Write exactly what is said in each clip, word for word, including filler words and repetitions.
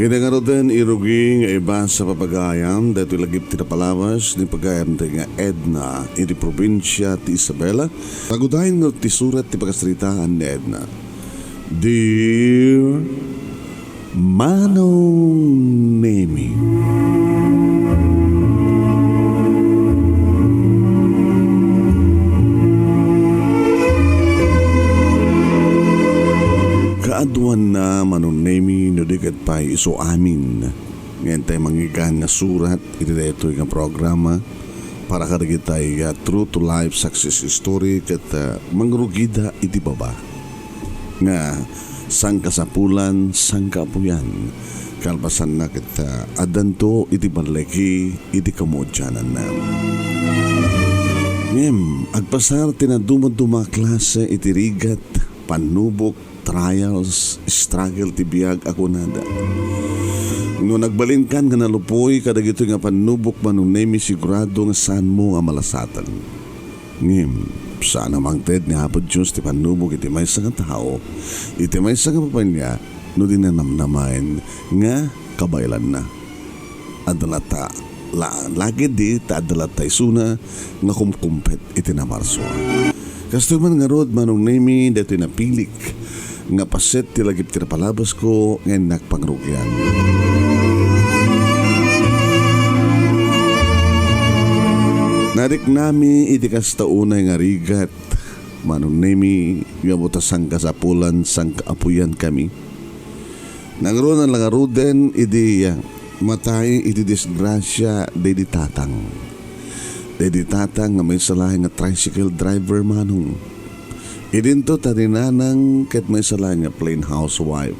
Iti ngaruden, irugi nga ibasa pay pagayam daytoy lagip ti napalabas ni pagayamtayo nga Edna iti probinsia ti Isabela. Nagudayen ngarud ti surat ti pakasaritaan ni Edna. Dear Manong Nemi. Kaaduanna, Manong Nemi, no di ket pay isu amin nga intay mangngeggan nga surat iti daytoy nga programa para kadagitay, ah, true to life success story ket, ah, mangrugida iti baba nga sangkasapulan, sangkaapuyan, kalpasanna ket, ah, addanto iti balligi iti kamudiananna. Ngem, agpasar ti nadumaduma a klase iti rigat, pannubok, trials, struggle ti biag a kunada. No nagbalinkan nga nalupoy kadagitoy nga pannubok, Manong Nemi, sigurado nga saanmo a malasatan. Ngem, saan a mangted ni Apo Dios ti pannubok iti maysa nga tao, iti maysa nga pamilya, no di nanamnamaen nga kabaelanna. Adda latta, la-, lagidi ta adda latta isuna nga kumkumpet iti namarsua. Kastoy man ngarud, Manong Nemi, daytoy napilik nga paset ti lagip ti napalabasko nga innak pangrugian. Nariknami iti kasta unay nga rigat, Manong Nemi, nga buta sangkasapulan, sangkaapuyankami. Nangruna la ngaruden idi, ah, matay iti disgrasia daydi tatang. Daydi tatang nga maysa laeng nga tricycle driver, Manong. Idinto ta ni Nanang ket maysa laeng nga plain housewife.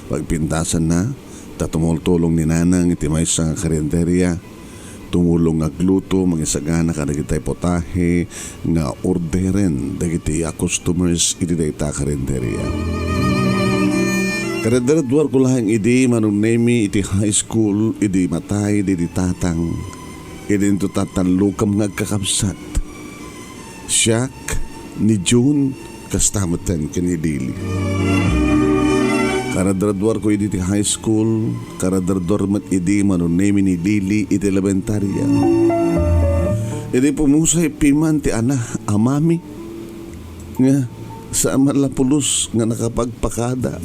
Pagpintasanna, ta tumultulong ni Nanang iti maysa nga karinderia, tumulong nga agluto, mangisagana kadagitay putahe nga orderen dagiti, ah, customers iti dayta karinderia. Karadradradwarko laeng idi, Manong Nemi, iti high school, idi matay daydi tatang. Idinto ta tallokem nga agkakabsat. Siak, ni June, kasta metten ken ni Lily. Karadradwarko idi ti high school, karadradwar met idi, Manong Nemi, ni Lily iti elementaria. Idi pumusay piman ti ana, amami, nga saan man la pulos nga nakapagpakada.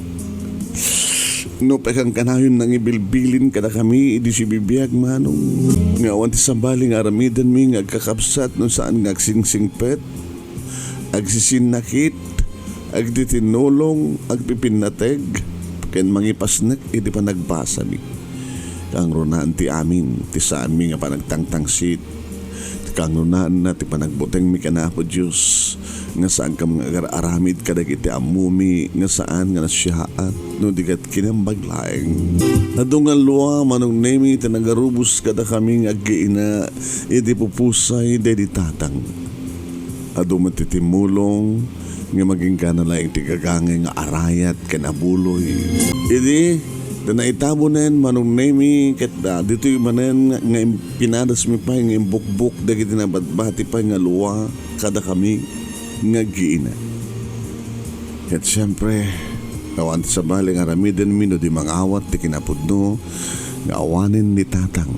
No pay kankanayon nangibilbilin kadakami idi sibibiag, Manong, nga awan ti sabali nga aramidenmi nga agkakabsat no saan nga agsingsingpet, agsisinnakit, agtitinnulong, agpipinnateg, ken mangipasnek iti panagbasami. Kangrunaan ti amin ti saanmi nga panagtangtangsit, kangrunaan ti panagbutengmi ken Apo Dios, nga saankam nga agar-aramid kadagiti ammomi nga saan nga nasiaat no di ket kinambag laeng. Adu nga lua, Manong Nemi, ti nagarubos kadakami nga aggiina iti pupusay daydi tatang. Adu met ti timmulong nga maginggana laeng ti gagangay nga arayat ken abuloy. Idi ta naitabonen, Manong Nemi, ket, ah, ditoy manen nga, nga im-, pinadasmi pay nga imbukbok dagiti nabatbati pay nga lua kadakami nga aggiina. Ket siempre, awan ti sabali nga aramidenmi no di mangawat ti kinapudno nga awanen ni tatang,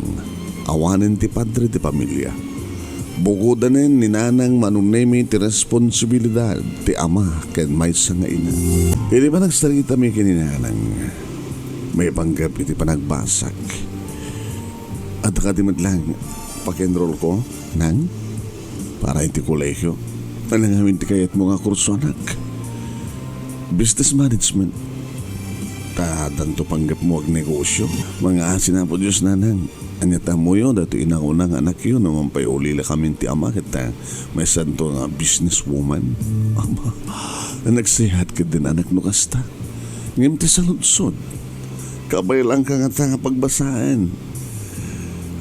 awanen ti padre ti pamilia. Bugodanen ni Nanang, Manong Nemi, ti responsibilidad ti ama ken maysa nga ina. Idi panagsaritami ken ni Nanang, maipanggep iti panagbasak. Adda kadi met laeng paki-enrollko, Nang? Para iti kolehio. Ania ngamin ti kayatmo nga kurso, anak? Business management. Ta addanto panggepmo agnegosio. Mangaasi, Apo Dios, Nanang. Ania ti ammoyo, daytoy inanguna nga anakyo, no manpauli la kamin ti ama, ket, ah, maysanto nga businesswoman. Ama, nagsayaat ketdin, anak, no kasta. Ngem ti saludsod, kabaelanka ngata nga pagbasaen.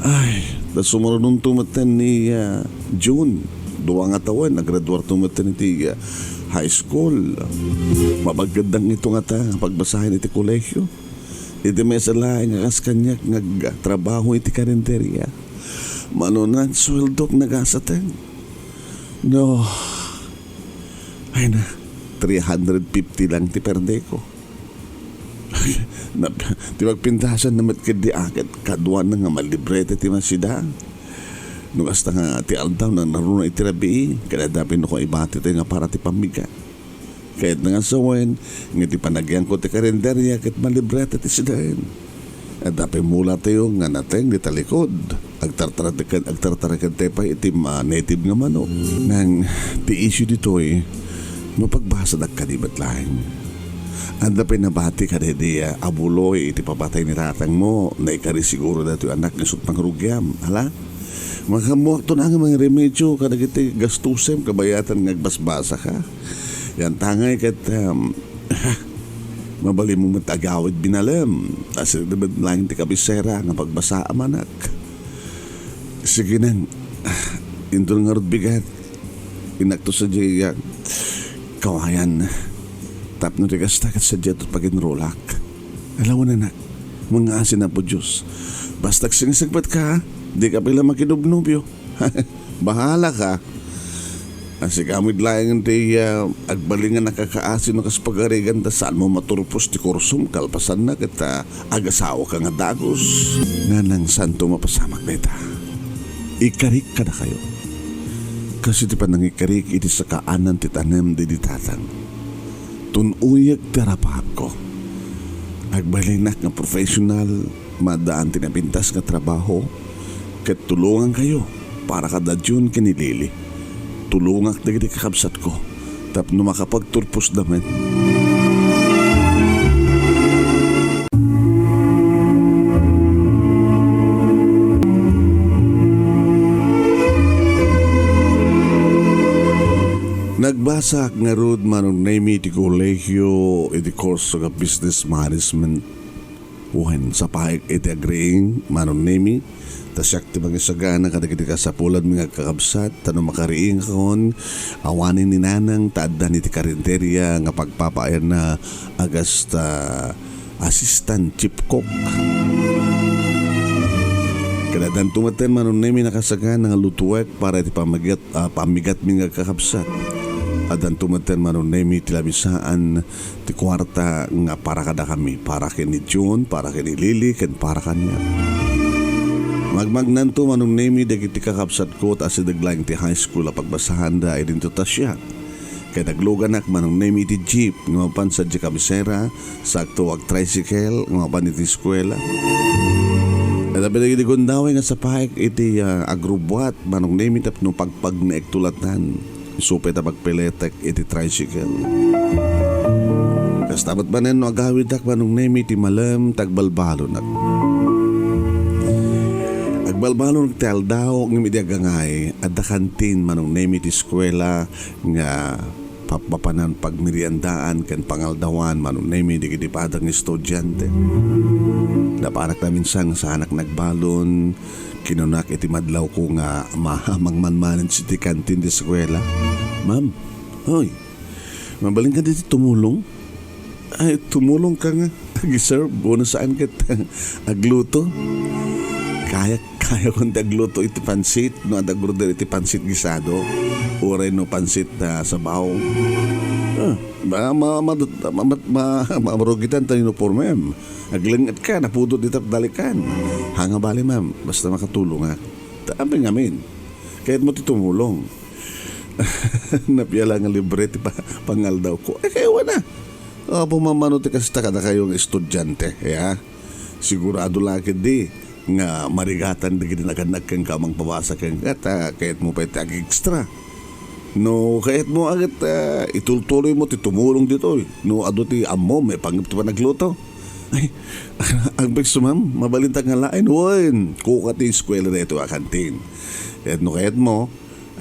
Ay, ta sumurunonto metten ni, ah, June. Dua nga tawen, agraduarto metten iti, ah, high school. Mabaggedda ngata nga pagbasaen iti kolehio. Iti maysa laeng nga kas kaniak nga agtrabaho iti karinderia. Mano nagsueldok, nagasaten. No, ay na, three hundred fifty lang ti perdeko. Nap-, ti pagpintasan na met ketdi a ket kaduana nga malibreta ti masida. No kasta nga ti aldaw, nanaruna iti rabii, ket adda pay no ibati tayo nga para ti pammigat. Kayatna nga sawen, nga ti panagyanko ti karinderya ket malibreta ti sidaen. Adda pay mulatayo nga nateng dita likod. Agtartareked, agtartareked tayo pay iti ma-, native nga manok. Nang ti issue ditoy, mapagbasadak kadi met laeng. Adda pay nabati kadaydi a buloy iti papatay ni tatangmo, naikari siguro datoy anak nga isut' mangrugiam. Hala? Makaammoakto na nga mangremedyo kadagiti gastusem kabayatan nga agbasbasaka. Yantangay ket, um, mabalinmo met agawid binalem. Asideg met laeng ti kabisera nga pagbasaam, anak. Sige nang, inton ngarud bigat, inakto sadiay a kawayan. Tapno ti kasta ket sadiay ti paginrulak. Alawan, anak, mangngaasi Apo Dios. Basta agsingsingpetka, ha? Dika pay la makinubnobio. Bahalaka. A, sika met laeng ti, ah, agbalin nga nakakaasi no kas pagarigan ta saanmo maturpos ti kursom kalpasanna ket, ah, agasawaka nga dagus. Nanang, saanto mapasamak dayta. Ikarik kadakayo. Kas iti panangikarik iti sakaanan ti tanem daydi tatang. Tun-oyek ti arapaapko. Agbalinak nga professional, maaddaan ti napintas nga trabaho, ket tulongankayo para kada Jun ken ni Lily. Tulongak dagiti kakabsatko tapno makapagturposda met. Nagbasaak ngarud, Manong Nemy, iti kolehio iti kurso nga Business Management. Wen, sapaek iti agriing, Manong Nemy, ta siak ti mangisagana kadagiti kasapulanmi nga agkakabsat, ta no makariingakon, awanen ni Nanang ta addan iti karinderya nga pagpapaayna a kasta assistant chief cook. Ket addanto metten, Manong Nemy, nakasagana nga lutuek para iti pammigat-, ah, pammigatmi nga agkakabsat. Addanto metten, Manong Nemy, ti lamisaan ti kuarta nga para kadakami, para ken ni Jun, para ken ni Lily, ken para kaniak. Magmagnanto, Manong Nemy, dagiti kakabsatko ta asideg laeng ti high school a pagbasahanda idinto ta siak. Ket agluganak, Manong Nemy, iti jeep nga mapan sadiay kabisera, sakto agtricycle nga mapan iti eskuela. Ket apay dagiti gundaway nga sapaek iti, ah, agrubbuat, Manong Nemy, tapno pagpagnaekto lattan. Isu pay ta pagpiletek iti tricycle. Kasta met manen no agawidak, Manong Nemy, ti malem ta agbalbalonak. Agbalbalonak ti aldaw, ngem idi agangay, adda kantin, Manong Nemy, ti eskuela nga pap-, mapanan pagmeriendaan ken pangaldawan, Manong Nemy, dagiti padang estudiante. Napanak laminsan nga saanak nagbalon, kinunak iti madlawko nga ma-, mangmanmanage iti kantin ti eskuela. "Ma'am, hoy, mabalinka ditoy tumulong?" "Ay, tumulongka nga ag-serve, no saan ket agluto?" Kayakon ti agluto iti pansit, no adda agorder iti pansit gisado, uray no pansit a sabaw. Ah, ma-, ma-, ma-, ma-, ma-, ma-, marugitan ti uniformem. Aglengetka, napudot dita dalikan. "Ha, nga bale, ma'am, basta makatulongak." Ta apay ngamin? Kayatmo ti tumulong. Napia la nga libre ti pa-, pangaldawko. Ay, kaywana. Apo, ma'am, no ti kasta kadakayo nga estudiante, ya? Sigurado la ketdi nga marigatan dagiti nagan-, nagkenka a mangpabasa kenka, ta kayatmo pay ti ag-extra. No kayatmo a ket, ah, itultuloymo ti tumulong ditoy. No adu ti ammom, maipangngep ti panagluto. Ay, agpekso, ma'am, mabalinta nga laeng. Wen, kuka ti eskuela daytoy a kantin. Ket no kayatmo,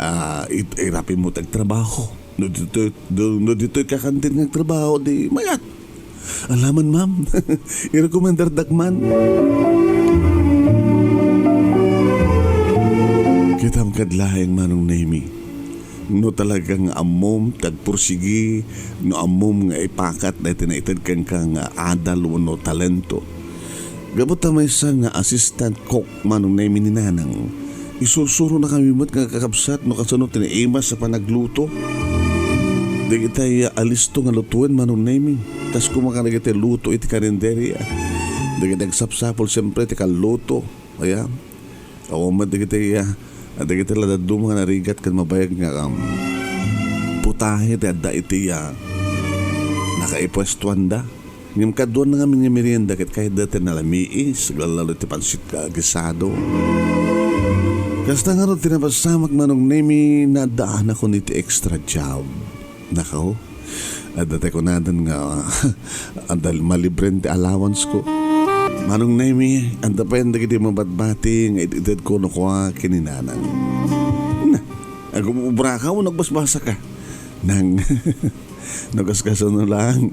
ah, it-, irapinmo ti agtrabaho. No ditoy, no, no ditoy ka kantin nga agtrabaho, di mayat. Alaman, ma'am. Irekomendardak man. Kitam kad laeng, Manong Nemy. No talaga nga ammom ti agpursigi, no ammom nga ipakat daytoy naited kenka nga adal wenno talento. Gapu ta maysa nga assistant cook, Manong Nemy, ni Nanang, isursuronakami met nga kakabsat no kasano ti naimas a panagluto. Dagiti, ah, alisto nga lutoen, Manong Nemi. Kas koma kadagiti luto iti karinderia. Dagiti agsapsapul, siempre, ti kalluto. Aya. Awan met dagiti, ah, dagiti la dadduma nga narigat ken mabayag nga, um, putahe ti adda iti, ah, nakaipuestuanda. Ngem kaduana ngamin nga merienda ket kayatda ti nalamiis, lalo ti pansit nga gisado. Kasta ngarud ti napasamak, Manong Nemi, naaddaanakon iti extra job. Nakaw, adda ti kunadan nga adda malibren ti allowance ko. Manong Nemi, adda pay dagiti mabatbati nga it-itedko no kua ken ni Nanang. Na, agum-ubraka wenno agbasbasaka? Nang, no kaskasano lang.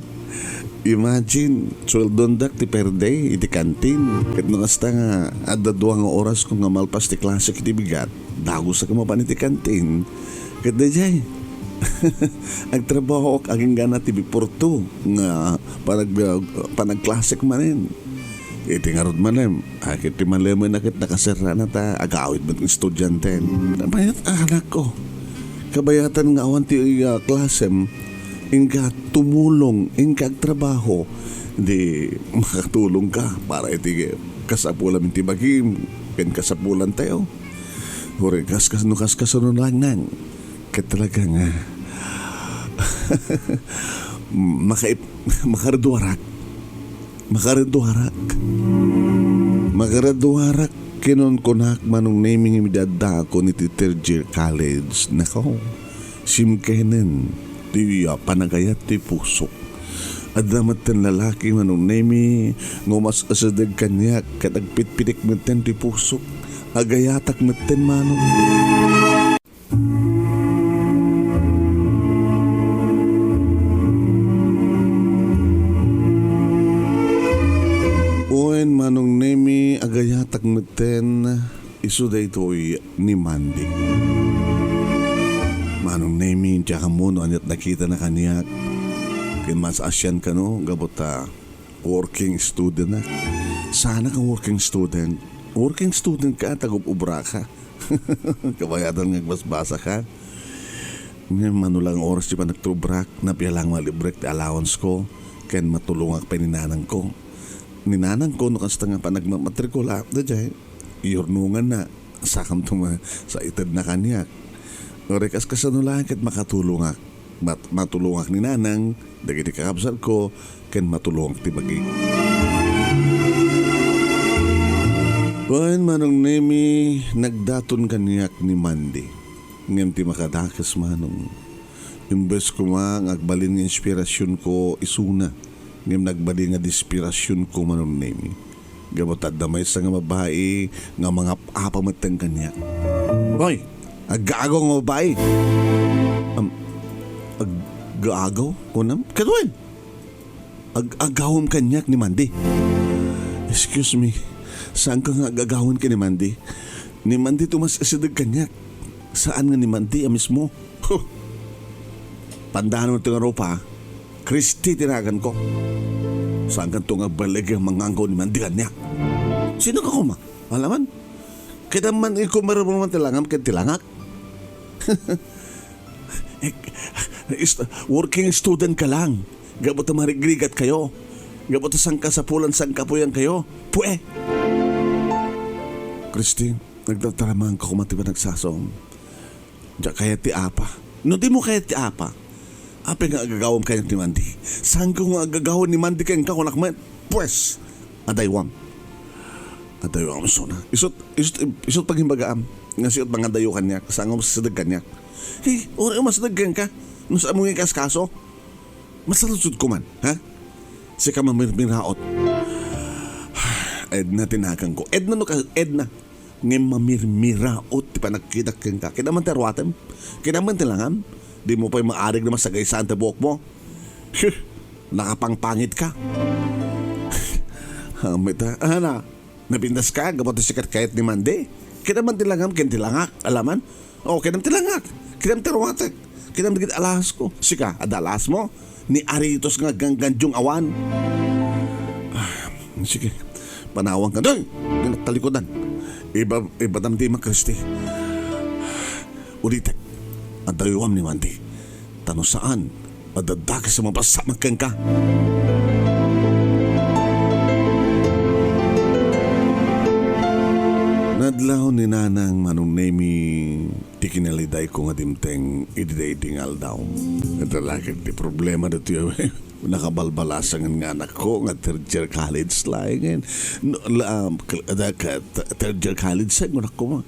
Imagine, sueldondak ti per day iti kantin. Ket no kasta nga adda dua nga orasko nga malpas ti klasek iti bigat, dagusak mapan iti kantin. Ket daydiay, agtrabahoak agingga ti before two nga panag-, panagklasek manen. Iti ngarud manen, a, ket ti malemenna ket nakaserrana ta agawid met nga estudiante. Mayat, anakko. Kabayatan nga awan ti, ah, klasem, inka tumulong, inka agtrabaho, di makatulongka para iti kasapulan ti bagim, ken kasapulantayo. Uray kas-, kas-, no kaskasano lang, Nang. Ket talaga nga, makaip-, makaruarak. Makaruarak. Makaruarak, kinunkunak, Manong Nemi, ngem idi addaakon iti third year college. Nako, simkenen ti, ah, panagayat ti pusok. Adda metten lalaki, Manong Nemi, nga umas-asideg kaniak ket agpitpitik metten ti pusok. Agayatak metten, Manong. Wen, Manong Nemi, agayatak metten, isu daytoy ni Mandy. Manong Nemi, diak ammo no aniat nakitana kaniak. Ken maas-asian kano, gapu ta working student a. Saanak a working student. Working student ka, tagub-ubraka. Kabayatan nga agbasbasaka. Ngem mano lang oras ti panagtubrak, napia lang malibrek ti allowance ko, ken matulongak pay ni nanangko. Ni nanangko, no kasta nga panagmamatrikula, daydiay, iyurnonganna, sakanto ma-, sa itedna kaniak. Uray kaskasano laeng ket makatulongak. Mat-, matulongak ni nanang, dagiti kakabsatko, ken matulongak ti bagi. Wen, Manong Nemi, nagdaton kaniak ni Mandy. Ngem ti makadakes, Manong, imbes koma nga agbalin nga inspirasionko isuna, ngem nagbalin nga despirasionko, Manong Nemi. Gapu ta adda maysa nga babai nga mangap-apa metten kaniak. Hoy! Aggaagaw nga babai! Am, aggaagaw? Kunam? Ket wen? Ag-agawem kaniak ni Mandy. Excuse me. Saanka nga ag-agawen ken ni Mandy? Ni Mandy ti umas-asideg kaniak. Saan nga ni Mandy a mismo. Huh! Pandanon ti nga rupa, Christy ti naganko. Saankanto nga agbalin nga manganggaw ni Mandy kaniak. Sinoka koma? Alaman? Kidam man iko marumruman ti langam ken ti langak. Is-, working student ka lang. Gapu ta marigrigat kayo. Gapu ta sangkasapulan, sangkapuyan kayo. Pue! Christy, nagtataramanka koma ti panagsasaom. Diak kayat ti apa. No dimo kayat ti apa, apay nga agagawem kaniak ni Mandy? Saanko nga agagawen ni Mandy kenka, kunak met. Pues, adaywam. Adaywam isuna. Isut, isut, isut pagimbagaam nga siak ti mangadayo kaniak, saanka umasideg kaniak. Hey, uray umasideg kenka, no saanmo nga ikaskaso. Masaludsodko man, ha? Sika mamirmiraot. Edna ti naganko. Edna no ka, Edna. Ngem mamirmiraot ti panagkitak kenka. Kidam man ti aruatem. Kidam man ti langam. Dimo pay maarig nga masagaysaan ti buokmo. Huh! Nakapangpangitka. Amet a. Ana, napintaska gapu ta sika ti kayat ni Mandy. Kidam man ti langam ken ti langak. Alaman? O, kidam ti langak. Kidam ti aruatek. Kidam dagiti alasko. Sika, adda alasmo? Ni Aritos nga ganggandiong awan. Ah, sige. Panawanka. Doy! Di nagtalikudan. Iba-, ibadam ti ima, Christy. Ulitek. Adaywam ni Mandy. Ta no saan, Adda dakes a mapasamak kenka. Nadlaw ni Nanang Manong Nemi ti kinalidayko nga dimteng idi daydi nga aldaw. Ket talaga ti problema ditoy, nakabalbalasangen nga anakko nga third year college laengen. No, la, um, kal-, ada ka, t-, third year college sa ingon ako ma.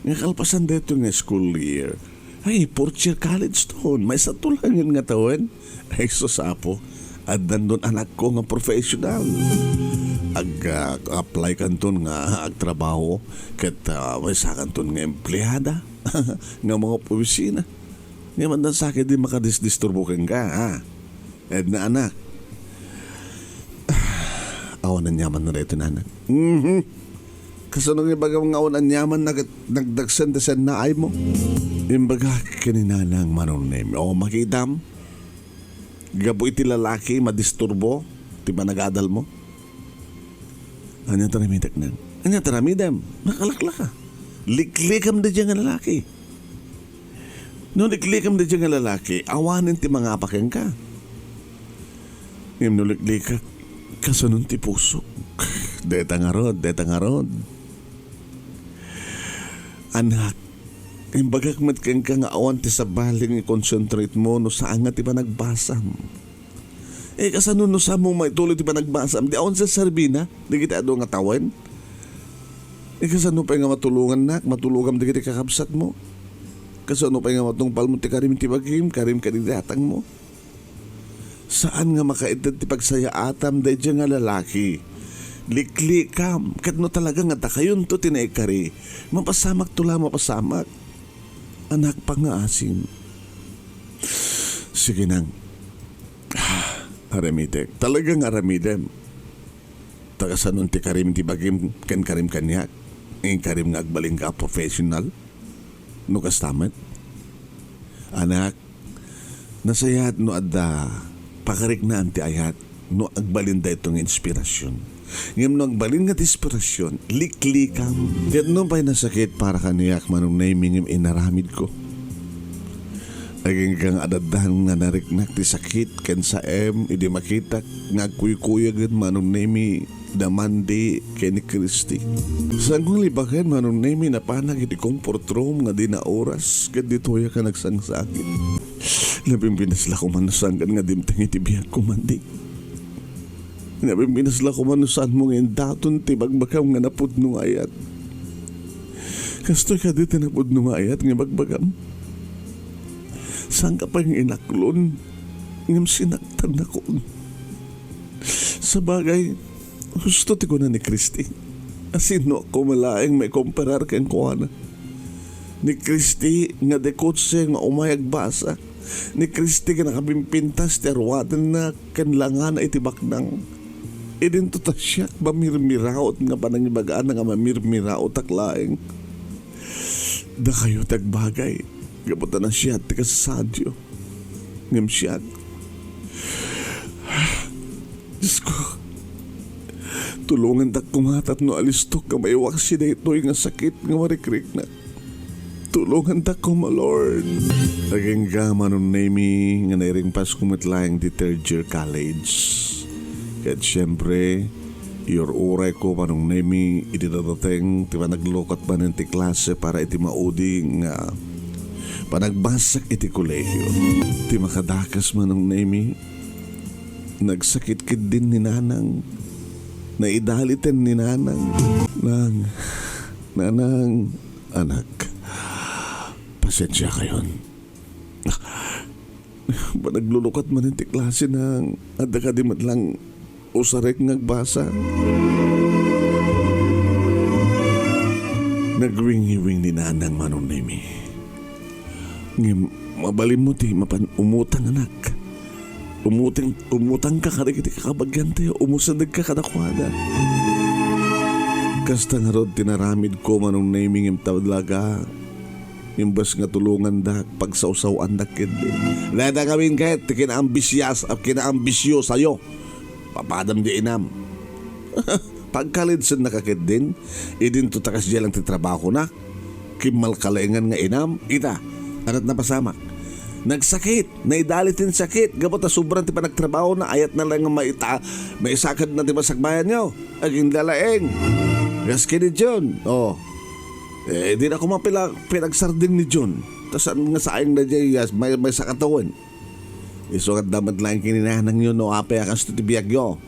Nga kalpasan daytoy nga school year. Ay, fourth year college ton. Maysa to laengen nga tawen. Ay, sus, Apo. Addan ton anakko nga professional. Ag, ah, apply kanton nga agtrabaho. Ket, ah, maysa kanton nga empleada. Nga mga opisina. Nga mandan sakit di makadisdisturbo kenka, ha? Edna, anak. Awan aniaman na daytoy, anak. Mhm. Kasano nga ibagam nga awan aniaman nag-, nagdagsen ti sennaaymo? Imbagak ken ni Nanang Manong Nemi, "O, makitam? Gapu iti lalaki, madisturbo ti panagadalmo." Ania ti aramidek, Nang? Ania ti aramidem? Nakalaklaka. Liklikam daydiay nga lalaki. No liklikam daydiay nga lalaki, awanen ti mangapa kenka. Ngem no liklikak, kasanon ti pusok? Deta ngarud, deta ngarud. Anak, imbagak met kenka nga awan ti sabali nga i-concentrate mo no saan nga ti panagbasam. Eh, kasano no saan mo maituloy ti panagbasam? Di awan serserbina dagiti adu nga tawen? Eh, kasano pay nga matulongannak, matulongam dagiti kakabsatmo? Kasano pay nga matungpalmo ti karim ti bagim, karim kadagiti atangmo? Saan nga makaited ti pagsayaatam daydiay nga lalaki. Liklikam, ket no talaga nga dakayonto ti naikari, mapasamakto la, mapasamak. Anak, pangngaasim. Sige, Nang. Aramidek. Talaga nga aramidem. Ta kasanon ti karim ti bagim ken karim kaniak? Inkarim nga agbalinka a professional? No kasta met? Anak, nasayaat no adda pakariknaan ti ayat no agbalin daytoy nga inspirasyon. Ngem no agbalin nga ti inspirasyon, liklikam. Ket nupay nasakit para kaniak, Manong Nemi, ngem inaramidko. Agingga nga adaddan nga nariknak ti sakit ken saem idi makitak nga agkuykuyagen, Manong Nemi, da Mandy ken ni Christy. Saanko nga libaken, Manong Nemi, napanak iti comfort room nga dina oras ket ditoyak a nagsangsakit. Napimpinas la koman no saankan nga dimteng iti biagko, Mandy. Napimpinas la koman no saanmo nga indaton ti bagbagam nga napudno nga ayat. Kastoy kadi ti napudno nga ayat nga ibagbagam? Saanka pay nga inaklon, ngem sinaktannakon. Sabagay, husto ti kuna ni Christy. Asinoak koma laeng maikomparar kenkuana? Ni Christy nga de kotse nga umay agbasa. Ni Christy nga nakapimpintas ti aruatenna ken langana iti baknang. Idinto ta siak mamirmiraot nga panangibagana nga mamirmiraotak laeng. Dakayo ti agbagay, gapu ta nasiat ti kasasaadyo. Ngem siak, Diosko, tulongantak koma tapno alistok nga maiwaksi daytoy nga sakit nga marikriknak. Tulongantak koma, Lord. Agingga, Manong Nemi, nga nairingpasko met laeng ti third year college. Ket siempre, iyur-urayko, Manong Nemi, idi nadateng ti panaglukat manen ti klase para iti maudi nga panagbasak iti kolehio. Ti makadakes, Manong Nemi, nagsakit ketdin ni Nanang. Naidaliten ni Nanang. Nang, Nanang, anak, pasensiakayon. Panaglulukat manen ti klase, Nang, adda kadi met lang usarek nga agbasa? Nagwingiwing ni Nanang, Manong Nemi. Ngem mabalinmo ti mapan umutang, anak. Umutang, umutangka kadagiti kakabagiantayo, umusadegka kadakuada. Kasta ngarud ti naramidko, Manong Nemi, ngem talaga, imbes nga tulongandak, pagsawsaw-andak ketdi. Dayta ngamin ket ti kinaambisias-, kinaambisyosayo. Papadam di inam. Pagkalidsennaka ketdin, idinto ta kasdiay lang ti trabahona. Kimmalkalengan nga inam, ita, ada't napasamak. Nagsakit, naidali ti sakit, gapu ta sobra ti panagtrabahona, ayatna laeng nga maita-, maisakadna ti masakbayanyo. Agingga laeng. Kas ken ni John, oh. Eh, dina koma pila-, pinagsardeng ni John. Ta saan nga saeng daydiay, yes, may, may sakatawen. Isu nga adda met laeng ken ni nanangyo no apay a kastoy ti biagyo.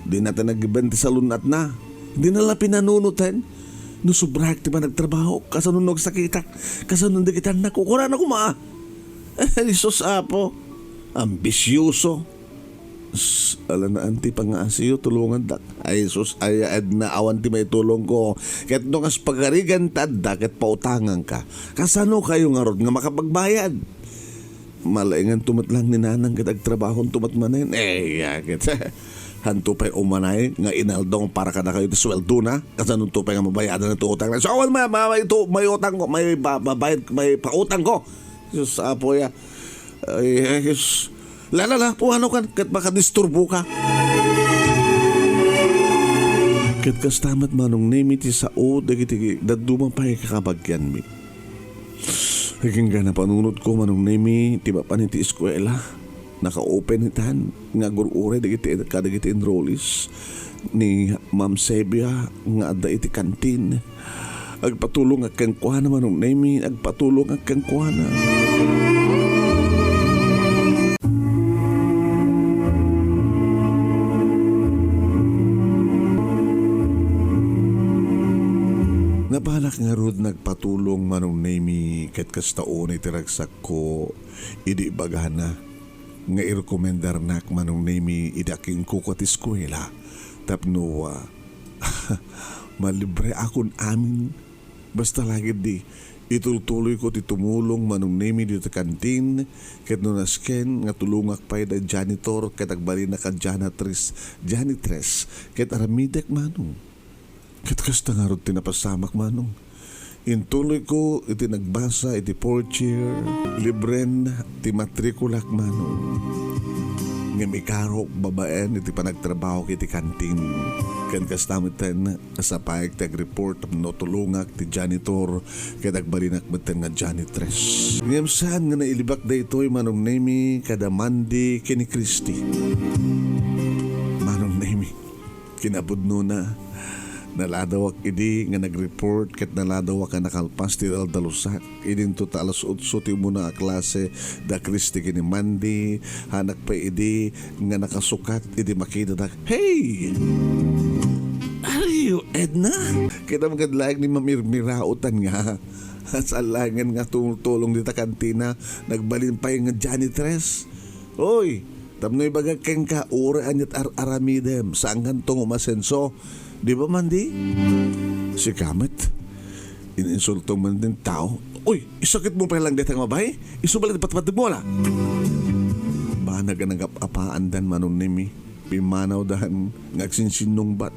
Dina ti naggiben ti salun-atna. Dina la pinanunoten. No sobraek ti panagtrabaho, kasano no agsakitak? Kasano dagiti annak? Kunana koma. Ay, sus, Apo. Ambisioso. S-, alanaan ti pangaasiyo, tulongandak. Ay, sus, ay, Edna, awan ti maitulongko. Ket no kas pagarigan ti adda, ket pautangangka. Kasano kayo ngarud nga makapagbayad? Malainganto met laeng ni nanang ket agtrabahonto met manen. Eh, ya, ket hanto pay umanay nga inaldaw para kadakayo ti suweldona. Kasanonto pay nga mabayadan ti utangna? So, awan ma-, ma-, may tu-, may utangko, may ba-, babayad, may pautangko. Sus, Apo ya. Ay, ay, sus. La, la, la, puano kan, ket makadisturboka. Ket kasta met Manong Nemi ti sao dagiti dadduma pay kakabagianmi. Agingga napanunotko, Manong Nemi, ti mapan iti eskuela, naka-open itan nga agur-uray dagiti, kadagiti enrollees ni Ma'am Sebia nga adda iti kantin. Agpatulongak kenkuana, Manong Nemi, agpatulongak kenkuana. Napanak ngarud nagpatulong, Manong Nemi, ket kasta unay ti ragsakko idi ibagana nga irekomendarnak, Manong Nemi, idi akingkuko ti eskuela tapno, ah, malibreakon amin. Basta la ketdi, itultuloyko ti tumulong, Manong Nemi, dita kantin, ket no nasken nga tulongak pay da janitor ket agbalinak a janitress, janitress, ket aramidek, Manong. Ket kasta ngarud ti napasamak, Manong. Intuloyko iti nagbasa iti fourth year, libren ti matrikulak, Manong. Ngem ikarok babaen iti panagtrabahok iti kantin. Ken kasta metten, sapaek ti agreport tapno tulongak ti janitor ket agbalinak metten nga janitress. Ngem saan nga nailibak daytoy, Manong Nemi, kada Mandy ken ni Christy. Manong Nemi. Kinapudnona, naladawak idi nga nagreport ket naladawak a nakalpas ti daldalusak. Idinto ta alas otso ti umuna a klase da Christy ken ni Mandy, hanak pay idi nga nakasukat idi makitada. Hey! Are you Edna? Kita met laeng ni mamirmiraotan nga. Saan laengen nga tumultulong dita kantina, nagbalin pay nga janitress. Oy, tapno ibagak kenka, uray aniat ar-aramidem, saankanto nga umasenso. Di ba, Mandy? Sika met. Ininsulto man ti tao. Uy, isakitmo pay lang dayta nga babai? Isu bala ti patpateg mo, ala? Banag a nagap-apaandan, Manong Nemi. Pimmanawdan nga agsinsinnungbat.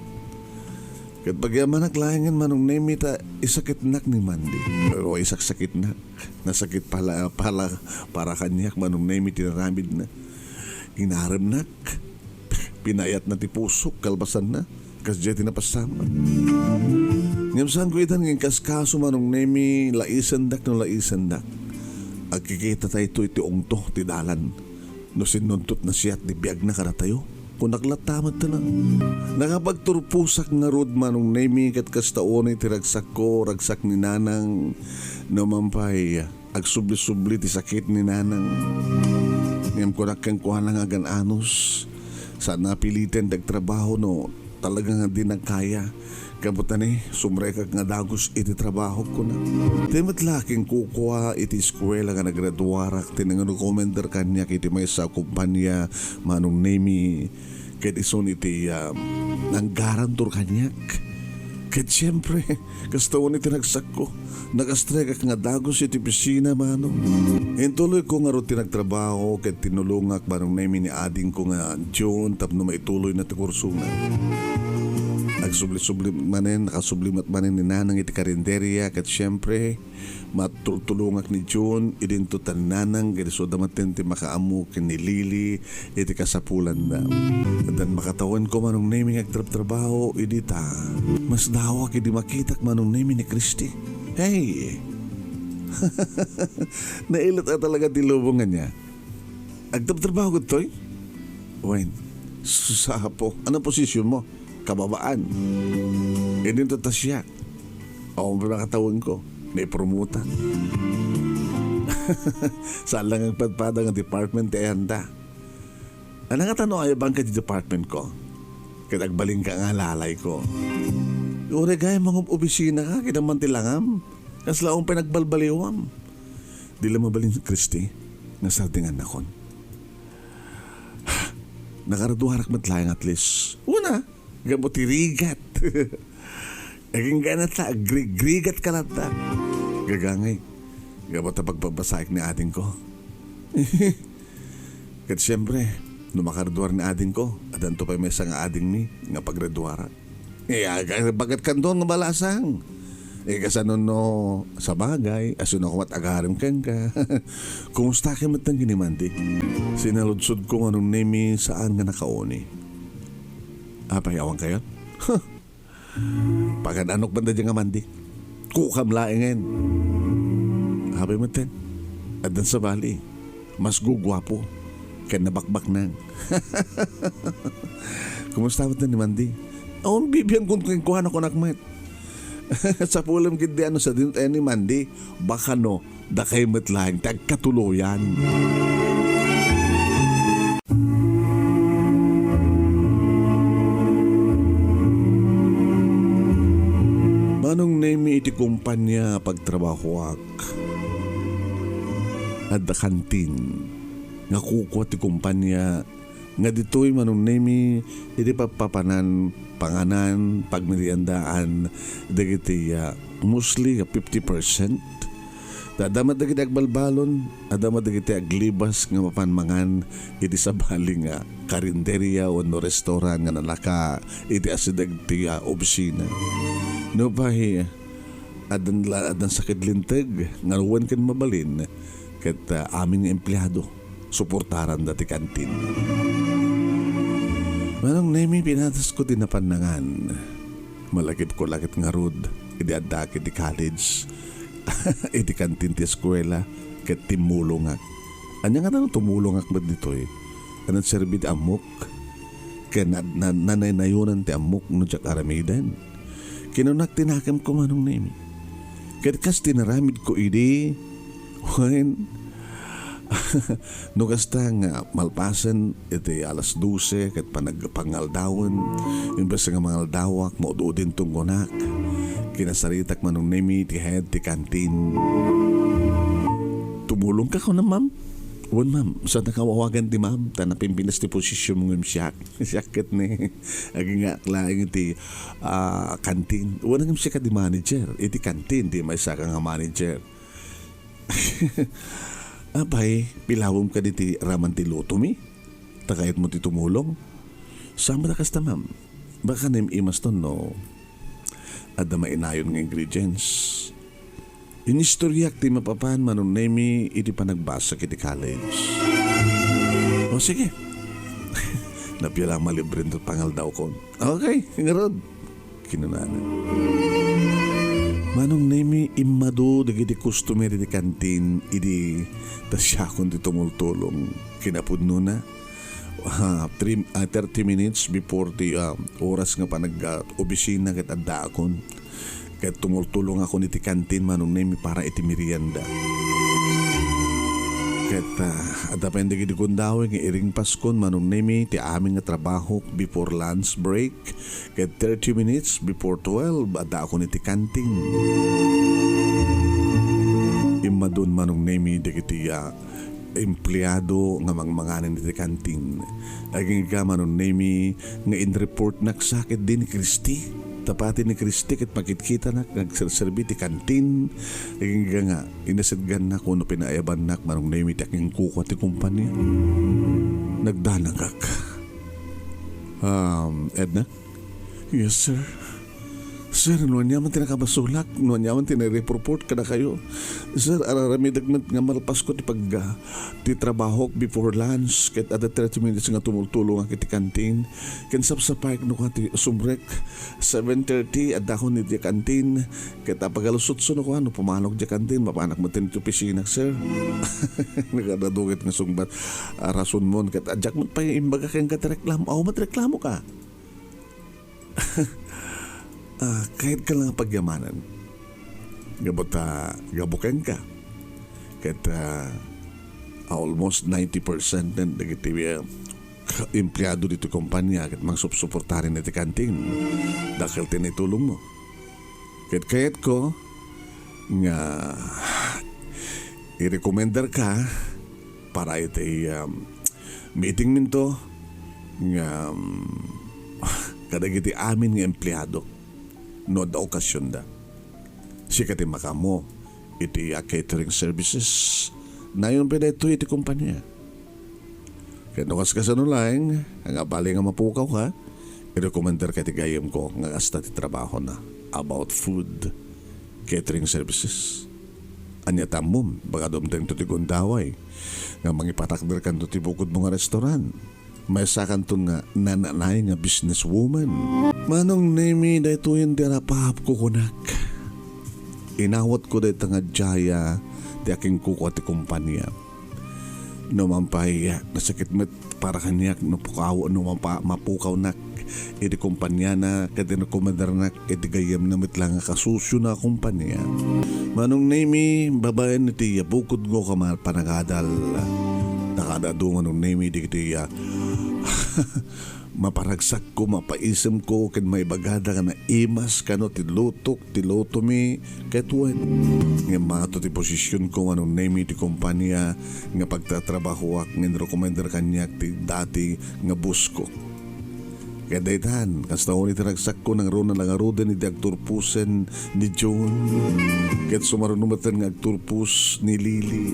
Ket pagyamanak laengen, Manong Nemi, ta isakitnak ni Mandy. O, isaksakitnak. Nasakit pala, pala, para kaniak, Manong Nemi, ti naramidna. Inaremnak. Pinayatna ti pusok, kalpasanna. Kasdiay ti napasamak. Ngem saanko itan nga inkaskaso, Manong Nemi, laisendak no laisendak. Agkikita tayo iti ungto ti dalan. No sinuntotna siak ti biagna kadatayo. Kunak latta met lang. Nakapagturposak ngarud, Manong Nemi, ket kasta unay ti ragsakko, ragsak ni Nanang, no man pay, agsubli-subli ti sakit ni Nanang. Ngem kunak kenkuana nga agan-anos, saan a piliten ti agtrabaho no talaga nga di nagkaya. Gapu ta ni, sumrekak nga dagus iti trabahok, kuna. Ti met la, kinkukua iti eskuela nga nagraduarak ti nangrekomendar kaniak iti maysa a kompania, Manong Nemi, ket isun iti, ah, nanggarantor kaniak. Ket siempre, kasta unay ti ragsakko. Nakastrekak nga dagus iti opisina, Manong. Intuloyko ngarud ti nagtrabaho ket tinulongak, Manong Nemi, ni adingko nga June tapno maituloyna ti kursona. Agsubli-subli manen, nakasubli met manen ni Nanang iti karinderya ket siempre, matultulongak ni June, idinto ta ni Nanang ket isuda met ti makaammo ken ni Lily iti kasapulanda. Addan makatawenko, Manong Nemi, nga agtrabtrabaho idi ta masdawak idi makitak, Manong Nemi, ni Christy. Hey! Nailet a talaga ti lubong ania. Agtrabtrabaho gudtoy? Wen, susapo. Ano position mo? Kababaan. Idinto ta siak. Awan pay makatawenko. Naipromotak. Saan lang agpadpada nga department ti ayanda. Ano nga tano ay bangka ti department ko? Ket agbalinka nga alalayko. Uray gayam mangub-obisinaka, kinaman ti langam. Kasla awan pay nagbalbaliwam. Di la mabalin, Christy, nga sardingannakon. Nakaraduarak met laeng at least. Una, gapu ti rigat. Agingganat ta, agrigrigat ka latta. Gagangay, gapu ta pagbabasaek ni adingko. Ket siempre, no makaraduar ni adingko, addanto pay maysa nga adingmi nga pagraduara. Eh, aga, bagat kanton nga balasang. Eh, kasano no, sabagay, asino ko mat agarim kenka. Kumusta ka met ni Mandy? Sinaludsodko nga nung Nemi saan nga nakauni. Apay, awan kayo? Pagan-anok banda dyan nga Mandy. Kukam laengen. Apay met ten? Addan sabali. Mas guguapo ken nabakbaknang. Kumusta met ni Mandy? Awan bibian kun kenkuana kunak met. Sapulem gid di ano sa din ni Mandy, baka no, dakay met laeng ti agkatuloyan. Manong Nemi iti kumpanya a pagtrabahoak. Adda kantin nga kukua ti kumpanya nga ditoy Manong Nemi iti pappapanan, panganan, pagmeriendaan dagiti, ah, mostly nga fifty percent. Adda met dagiti agbalbalon, adda met dagiti aglibas nga mapan mangan iti sabali nga karinderia wenno restaurant nga nalaka iti asideg ti, ah, obisina. Nupay, addan la-, addan sakit linteg nga wen ken mabalin ket, ah, amin nga empleado suportaranda ti kantin. Manong Nemi, pinatasko ti napannangan. Malagipko la ket ngarud idi addaak iti college. Iti kantin ti eskuela ket timmulongak. Ania nga no tumulongak met ditoy? Ket nagserbi ti ammok ken na-, na-, nanaynayonan ti ammok no diak aramiden. Kinunak ti nakemko, Manong Nemi. Ket kas ti naramidko idi, wen, no kasta nga malpasen iti alas dose ket panag-, pangaldawen, imbes nga mangaldawak, maud-udin tunggonak. Kinasaritak Manong Nemi ti head ti kantin. Tumulongka, kuna, ma'am? Wen, ma'am. Saan nga awagan ti ma'am? Ta napimpinas ti posisyon mo ngem siak. Siak ket ni, aginggaak laeng iti, ah, kantin. Wen, ngem sika di manager iti kantin, di maysaka nga manager. Apay, pilawem kadi ti raman ti lutomi? Ta kayatmo ti tumulong? Saan met a kasta, ma'am? Baka naim-imaston no adda mainayon nga ingredients. Inistoriak ti mapapan Manong Nemi iti panagbasok iti college. O sige. Napia la malibrento pangaldawkon. Okay, ngarud. Kinunana. Manong Nemi, immadu dagiti customer iti kantin idi ta siakon ti tumultulong. Kinapudnona, ah, three, ah, thirty minutes before ti, ah, oras nga panag, ah, obisina ket addaakon. Ket tumultulongakon iti kantin Manong Nemi para iti merienda. Ket, ah, adda pay dagiti gundaway nga iringpaskon Manong Nemi ti amin nga trabahok before lunch break. Ket thirty minutes before twelve, addaakon iti kantin. Immadun Manong Nemi dagiti, ah, empleado nga mangmanganen iti kantin. Agingga Manong Nemi nga inreportnak sa ket di ni Christy. Ta pati ni Christy ket makitkitanak nga agserserbi ti kantin. Agingga nga inasidgannak wenno pinaayabannak Manong Nemi ti akinkukua ti kumpanya. Nagdanagak. Um, Edna? Yes, sir. Sir, no aniaman ti nakabasolak, no aniaman ti naireport kadakayo. Sir, araramidek met nga malpasko ti pagga, ti trabahok before lunch, ket adda thirty minutes nga tumultulongak iti kantin. Ken sapsapayek no kua ti sumrek, seven thirty, addakon iti kantin. Ket apagalusotso no kua, no pumanok ti kantin, mapanak met iti opisinak, sir. Nagadaduket nga sungbat, a, rasonmon, ket addak met pay imbaga kenka ti reklamo. Aw, met reklamo ka. Ah, kayat ka lang pagyamanan. Gapu ta, gapu kenka. Ket, ah, almost ninety percent dagiti, ah, empleado ditoy kompania ket mangsupsuporta iti kantin. Dakkel ti naitulongmo. Ket kayatko nga i-recommender ka para iti, um, meeting minto nga, um, kadagiti amin nga empleado no adda okasionda. Sika ti makaammo iti, ah, catering services. Nayon pay daytoy iti kompania. Ket no kaskasano laeng, nga bali nga mapukaw ka, i-recommender ka iti gayyemko nga kasta ti trabahona about food, catering services. Ania ti ammom, baka dumtengto ti gundaway nga mangipatakder kanto ti bukodmo nga restaurant. Maysakanto nga nananay nga businesswoman. Manong Nemi, daytoyen ti arapaap kukunak. Inawatko dayta nga diaya ti akinkukua ti kompania. No man pay, nasakit met para kaniak no pukaw-, no mapa-, mapukawnak iti kompaniana ket rekomendarnak iti gayyemna met la nga kasusiona a kompania. Manong Nemi, babaen iti bukodko nga mapanagadal. Nakaad-adu, Manong Nemi, dagiti, ah, maparagsakko, mapaisemko, ken maibagada nga naimas kano ti lutok, ti lutomi, ket wen. Ngem mato ti posisionko, Manong Nemi, ti kompania nga pagtatrabahoak nga inrekomendar kaniak ti dati nga bossko. Ket daytan, kasta wen iti ragsakko, nangruna la ngaruden iti agturposen ni John. Ket sumaruno metten nga agturpos ni Lily.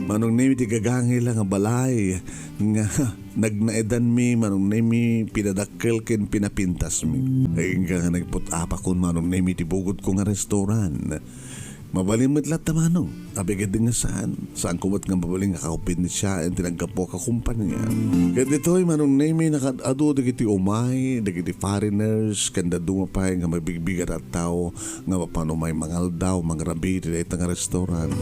Manong Nemi, ti gagangay la nga balay nga nagnaedanmi, Manong Nemi, pinadakkel ken pinapintasmi. Ay, inka nga nagput-apakon, Manong Nemi, ti bukodko nga restaurant. Mabalin met latta, Manong. Apay ket di nga saan. Saanko met nga mabalin nga kakompensaan ti naggapuak a kompania. Ket ditoy, Manong Nemi, nakaad-adu dagiti umay, dagiti foreigners, ken dadduma pay nga mabigbig a tattao nga mapan umay mangaldaw, mangrabi iti dayta nga restaurant.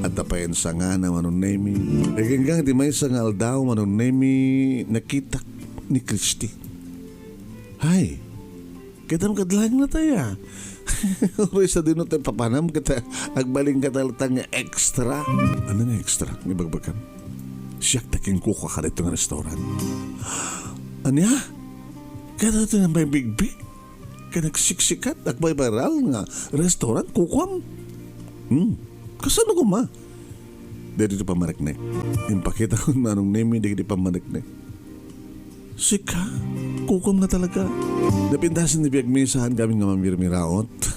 Adda pay ensangana, Manong Nemi. Agingga ti maysa nga aldaw, Manong Nemi, nakitak ni Christy. Hay, ket adda met laeng natay a. Uray sadino ti papanam ket agbalin ka talaga nga extra. Ano nga extra? Nga ibagbagam? Siak ti akinkukua kadaytoy nga restaurant. Ania? Kadaytoy nga mabigbig? Ken nagsiksikat, agviral nga restaurant, kukuam? Hmm. Kasano koma? Dagiti pammariknek. Impakitakon, Manong Nemi, dagiti pammariknek. Sika? Kukuam nga talaga. Napintasen ti biagmi, saan kami nga mamirmiraot.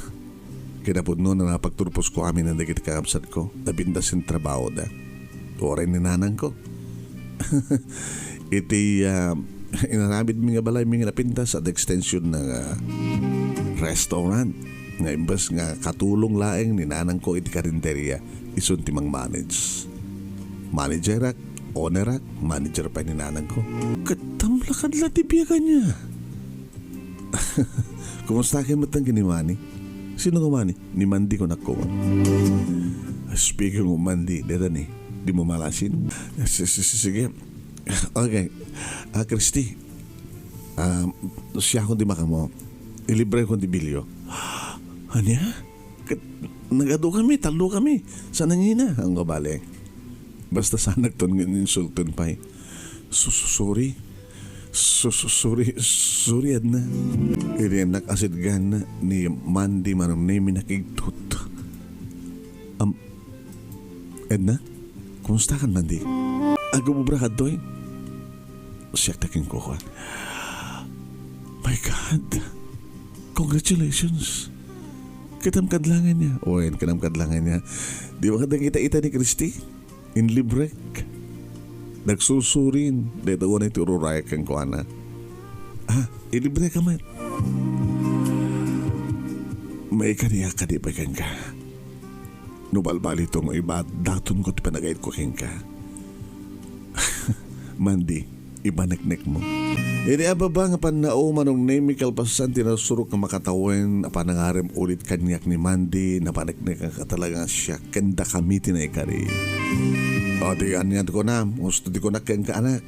Kinapudno, napagturposko amin dagiti kakabsatko. Napintasen trabahoda. Uray ni nanangko. Iti, ah, inaramidmi nga balaymi nga napintas, adda extension nga restaurant. Nga imbes nga katulong laeng ni nanangko iti karinderia, isun ti mangmanage. Managerak, ownerak, manager pay ni nanangko. Ket tamlakad la ti biaganna. Kumusta ket met ken ni Manny? Sino nga Manny? Ni Mandy, kunak koma. Speaking of Mandy, deta ni, dimo malasin? Si-, si-, si-, sige. Okay. Ah, Christy. Ah, siakon ti makaammo. Ilibrekon ti bilyo. Ania? Ket nagadu kami, tallo kami. Saan nangina? Ang kabali. Basta sanakton nga insulton pay. Su-, su-, sorry. Su-, su-, sorry, sorry, Edna. Iriennak asidgan ni Mandy, Manong Nemi, nakigtot. Am, Edna, kumusta kan, Mandy? Agububra kadtoy? Siak ti akinkukua. My God! Congratulations! Ket adda met laeng nia. Wen, adda met laeng nia. Di ba kadagita ita ni Christy? Inlibrek. Nagsusurin. Dayta unay ti ururayak kenkuana. Ah, ilibrek ka met. Maikariak kadi pay kenka. No balbaliwto nga ibaat, datonko ti panagayatko kenka. Mandy, ipaneknekmo. Idi a baba nga pannao, Manong Nemy, kalpasan ti nasurok nga makatawen a panangarem ulit kaniak ni Mandy, napaneknekak talaga nga siak ken dakami ti naikari. O, di anian kunam, husto ti kunak kenka, anak.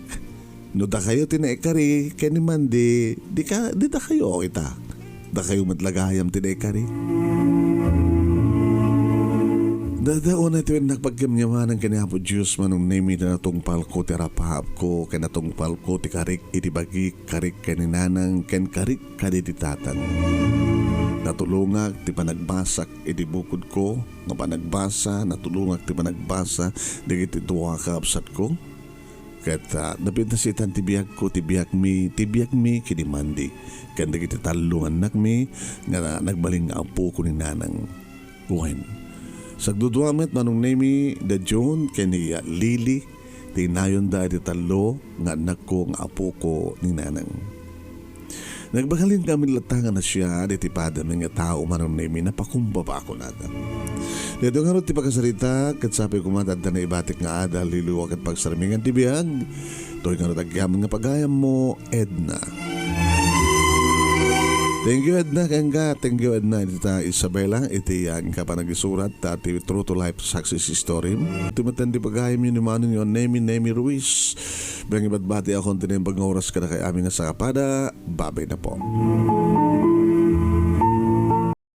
No dakayo ti naikari ken ni Mandy, di ka, di dakayo ita. Dakayo met la gayam ti naikari. Dada unay ti nagpagkamyamanan ken ni Apo Dios, Manong Nemy, ta natungpalko ti arapaapko, ken natungpalko ti karik iti bagik, karik ken ni nanang, ken karik kadi ti tatang. Natulongak ti panagbasak iti bukodko nga panagbasa, natulongak ti panagbasa dagiti dua a kabsatko. Ket, ah, napintas itan ti biagko, ti biagmi, ti biagmi ken ni Mandy, ken dagiti tallo nga annakmi nga nagbalin nga apoko ni nanang. Wen, sagdudua met, Manong Nemy, da June ken ni, ah, Lily, ti inayonda iti tallo nga annakko nga apoko ni nanang. Nagbalin nga amin latta nga nasia diti padami nga tao, Manong Nemy, napakumbaba kunada. Daytoy ngarud ti pakasarita, ket sapay koma ta adda naibatik nga adal, liwa ket pagsarmingan ti biag. Toy ngarud agyaman nga pagayammo, Edna. Thank you, Edna, kenka. Thank you, Edna, iti ta Isabela, iti, ah, inka panagisurat, ta ti True to Life Success Story. Tumatan ti pagayam ni Manong Nemy, Nemy Ruiz. Nangibadbati ako ti naimbag nga oras kadakay amin nga sangkapada. Babay na po.